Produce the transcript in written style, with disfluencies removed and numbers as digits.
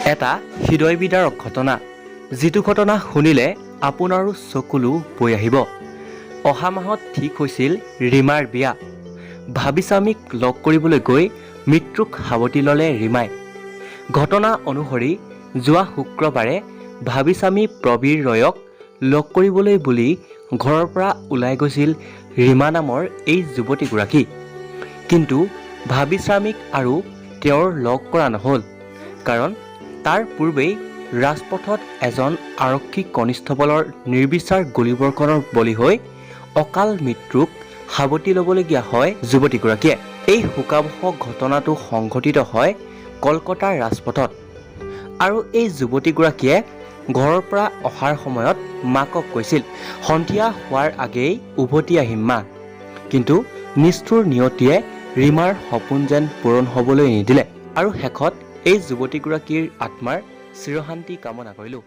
এটা হৃদয় বিদাৰক ঘটনা, যিটো ঘটনা শুনিলে আপোনাৰো চকুলো বৈ আহিব। অহা মাহত ঠিক হৈছিল ৰীমাৰ বিয়া। ভাবি স্বামীক লগ কৰিবলৈ গৈ মৃত্যুক সাৱটি ল'লে ৰীমাই। ঘটনা অনুসৰি যোৱা শুক্ৰবাৰে ভাবি স্বামী প্ৰবীৰ ৰয়ক লগ কৰিবলৈ বুলি ঘৰৰ পৰা ওলাই গৈছিল ৰীমা নামৰ এই যুৱতীগৰাকী। কিন্তু ভাবি স্বামীক আৰু তেওঁৰ লগ কৰা নহ'ল, কাৰণ তাৰ পূৰ্বেই ৰাজপথত এজন আৰক্ষী কনিষ্টবলৰ নিৰ্বিচাৰ গুলীবৰ্ষণৰ বলি হৈ অকাল মৃত্যুক সাৱটি ল'বলগীয়া হয় যুৱতীগৰাকীয়ে। এই শোকাৱহ ঘটনাটো সংঘটিত হয় কলকাতাৰ ৰাজপথত আৰু এই যুৱতীগৰাকীয়ে ঘৰৰ পৰা অহাৰ সময়ত মাকক কৈছিল, "সন্ধিয়া হোৱাৰ আগেয়ে উভতি আহিম মা।" কিন্তু নিষ্ঠুৰ নিয়তিয়ে ৰীমাৰ সপোন যেন পূৰণ হ'বলৈ নিদিলে। আৰু শেষত এই যুৱতীগৰাকীৰ আত্মাৰ চিৰশান্তি কামনা কৰিলোঁ।